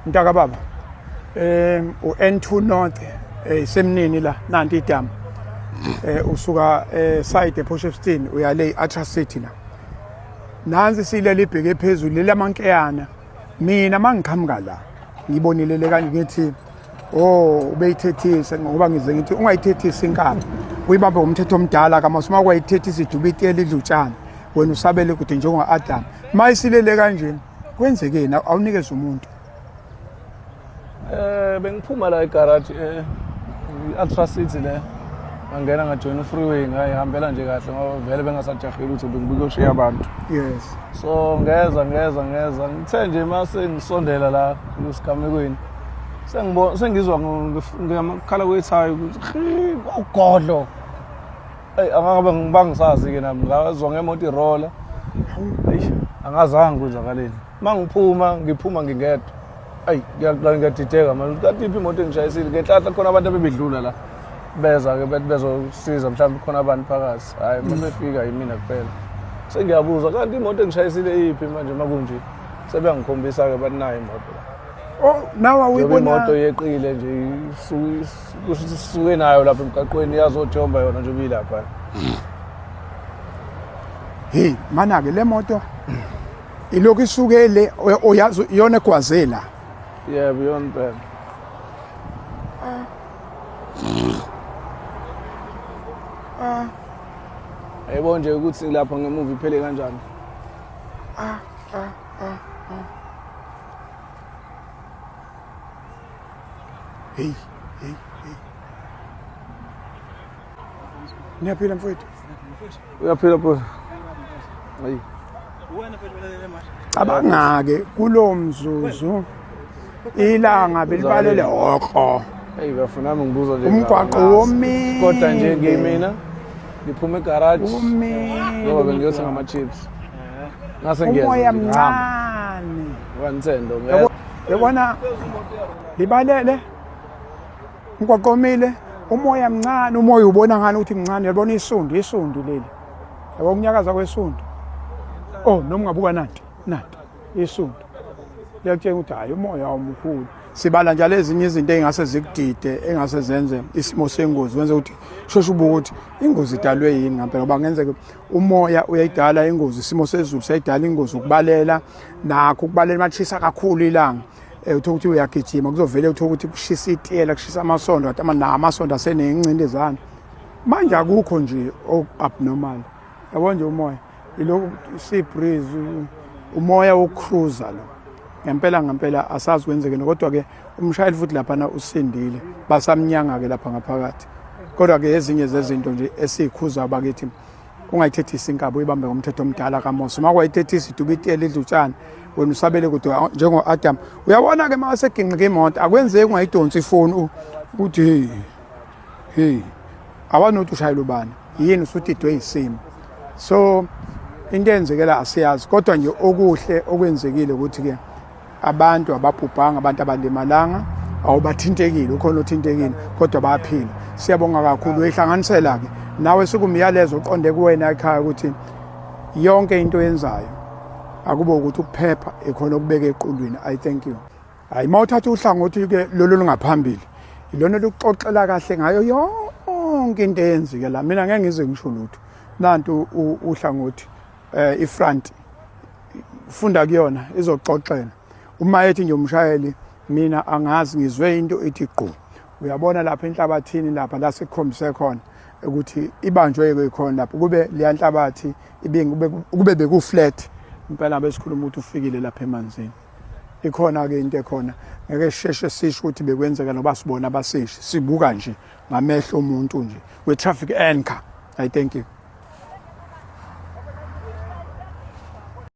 Mntaka baba. U-N2 North isemnini la nanti idamu. Usuka side ePortshepstone uya le Archer City la. Nansi silele ibheke phezulu lelamankeyana. Mina mangiqhamuka la ngibonile le kanje ngithi oh ubeyithethise ngoba ngize ngithi ungayithethisi inkabi uyibambe ngomthetho omdala kaMose uma kwayithethisa iduba itiyela idla utshani wena usabele kude njengo-Adam uma isilele kanje kwenzekeni awunikeze umuntu. Bengiphuma la egarage i-Ultra City le ngangena ngajoyina u-freeway ngayihambela nje kahle ngoba vele bengasajahile ukuthi bengibukoshiya abantu. Yes. So ngeza ngeza ngeza ngithe nje mase ngisondela la kusigamekweni sengibona sengizwa ngiyakhala kwethayi ukuthi ugodlo. Eyi angabe ngibangisazi ke nami ngazwa ngemoto irola. Eish angazange kwenzakaleni. Mangiphuma ngiphuma ngingedwa. Ayi ngiyadideka manje kanti iphi imoto engishayisile ngenhlanhla khona abantu abebedlula la beza ke bethi bezosiza mhlawumbe khona abantu phakathi hhayi uma befika yimina kuphela sengiyabuza kanti imoto engishayisile iphi manje makunje sebeyangikhombisa-ke bathi nayo imoto la. Oh, nawe awuyibona imoto yeqile nje kusho ukuthi sisuke nayo lapha emgaqweni yazojomba yona nje ubuyilapha. Hey, mana-ke le moto ilokhu isuke le oyazi iyona egwaze la. Yebo, iyona impela. Yebo nje ukuthi lapha ngemuva iphele kanjani. Hey, hey, hey. Niyaphila mfowethu? Uyaphila bhuti. Hayi. Cabanga-ke kulo mzuzu ilanga belibalele hoko. Hey bafuna nami ngibuza nje. Umgwaqo angazi. womile. Kodwa nje ngimina ngiphuma egarage Womile. ngoba bengiyothenga ama-chips. Ngase ngiyeza Umoya nje, ngihamba. mncane. Wanisendo Yabo yabona libalele umgwaqo omile umoya mncane umoya ubona ngani ukuthi mncane yabona isundu isundu leli yabo ukunyakaza kwesundu oh noma ungabuka nanti nanti isundu liyakutshela ukuthi hayi umoya omkhulu sibala njalo ezinye izinto ey'ngase zikudide engase zenze isimo sengozi wenze ukuthi sheshe ubuke ukuthi ingozi idalwe yini ngampela ngoba kungenzeka umoya uyayidala ingozi isimo sezulu siyayidala ingozi ukubalela nakho ukubalela mashisa kakhulu ilanga uthola ukuthi uyagijima kuzovele uthola ukuthi kushisa itiyela kushisa amasondo kanti amasondo asenencindezana manje akukho nje oku-abnormal yabo nje umoya ilokhu sea breeze umoya wokucruiser lo ngempela ngempela asazi kwenzekeni kodwa-ke umshayeli futhi laphana usindile basamnyanga-ke lapha ngaphakathi kodwa-ke ezinye zezinto nje esiyikhuza bakithi ungayithethisi inkabi uyibambe ngomthetho omdala kaMose uma kwayithethisa iduba itiyela idla utshani wena usabele kude njengo-Adam uyabona-ke uma seginqika imoto akwenzeki ungayidonsi ifoni uthi hey hey awanothi ushayela ubani yini usudidwe yisimo so into eyenzekela asiyazi kodwa nje okuhle okwenzekile ukuthi-ke abantu ababhubhanga abantu abalimalanga awubathintekile ukhona othintekile kodwa bayaphila siyabonga kakhulu uyihlanganisela-ke nawe sikumyalezo oqonde kuwena ekhaya ukuthi yonke into oyenzayo akube ukuthi ukuphepha ikhona okubeka equlwini. I thank you. Hayi uma uthatha uhlangothi-ke lolu olungaphambili ilona olukuxoxela kahle ngayo yonke into eyenzeke la mina ngeke ngize ngisho lutho nantu uhlangothi ifront funda kuyona izoxoxela uma ethi nje umshayeli mina angazi ngizwe into ethi gqu uyabona lapha enhlabathini lapha la sikukhombise khona ukuthi ibanjwe khona lapho kube leya nhlabathi kube beku-flat impela besikhuluma ukuthi ufikile lapha emanzini ikhona-ke into ekhona ngeke sisheshe sisho ukuthi bekwenzeka noba sibona abaseshi sibuka nje ngamehlo omuntu nje we-traffic anchor. I thank you.